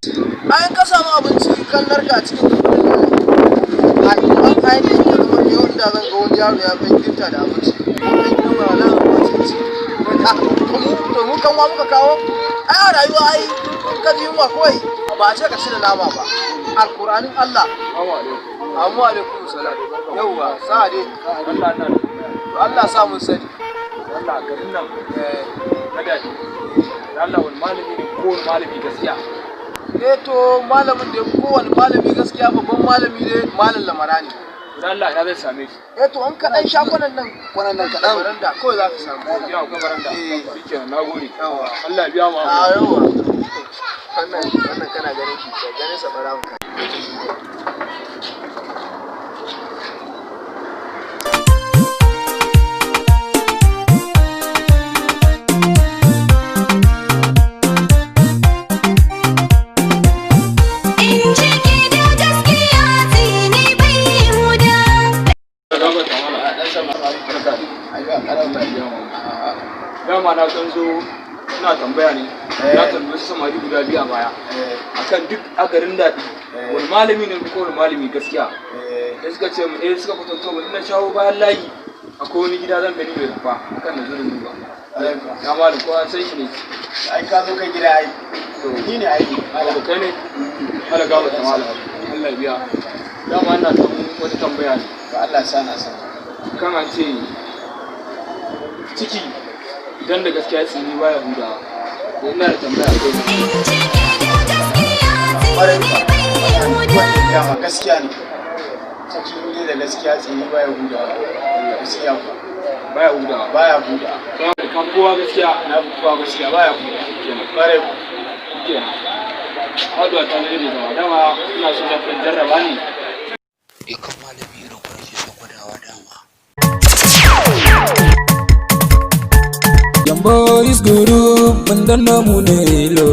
Ai in ka samu abinci kan narka a cikin ka, ai ainihin ya zama yau da zan ga wani yaro ya kan gifta da abinci kan gidan ba, wala ba ci. To mu kanwa muka kawo. Ai a rayuwa, ai in ka ji yunwa kawai ba a ce ka ci da nama ba. Alkur'anin Allah. Amu alaikum salam. Yauwa, sa'a dai. Allah na To, Allah sa mun sani. Allah, garin nan na daɗi. Allah, wani malami ne ko wani malami gaskiya? Eh, to, malamin da ya fi kowane malami gaskiya, babban malami ne, Malam Lamara ne. Dan Allah, ina zai same shi? Eh, to, in ka dan sha kwanan nan, kwanan nan kaɗan, baranda kawai za ka samu. Ya ku baranda. Eh. Shikenan, nagode. Yawa. Allah ya biya mu. A yawa, wannan kana ganin shi da ganin sa bara ka. In ciki da gaskiya tsini bai huda. Barka dai. Allah ya biya mu. Dama na kan zo ina tambaya ne. Na tambayi wasu samari guda biyu a baya akan duk a garin daɗi wani malami ne ko wani malami gaskiya. Da suka ce mu, eh, suka kwatanto mu, ina shawo bayan layi akwai wani gida zan gani mai rufa, akan na zo da duba. Ya malam, ko an san shi ne? Ai ka zo ka gida ai. Ni ne ai. To, kai ne? Allah gaba ta malam. Allah ya biya. Dama ina ta wata tambaya ne. To, Allah sa na san. Kan an ce ciki idan da gaskiya tsini baya hudawa. To, ina da tambaya kai. In ciki da gaskiya Kwarai tsini kuwa. bai huda. Wannan dama gaskiya ne. Ciki ne da gaskiya tsini baya hudawa. Gaskiya kuwa. Baya hudawa. Baya hudawa. Kuma da kan kowa gaskiya. Na fi kowa gaskiya, baya hudawa. Kenan. Kwarai kuwa. Kenan. Haɗuwa ta zai da zama. Dama ina so na jarraba ne. Kan malami irin ku nake son gwadawa dama. Yambo is guru, mun danna mu ne lo.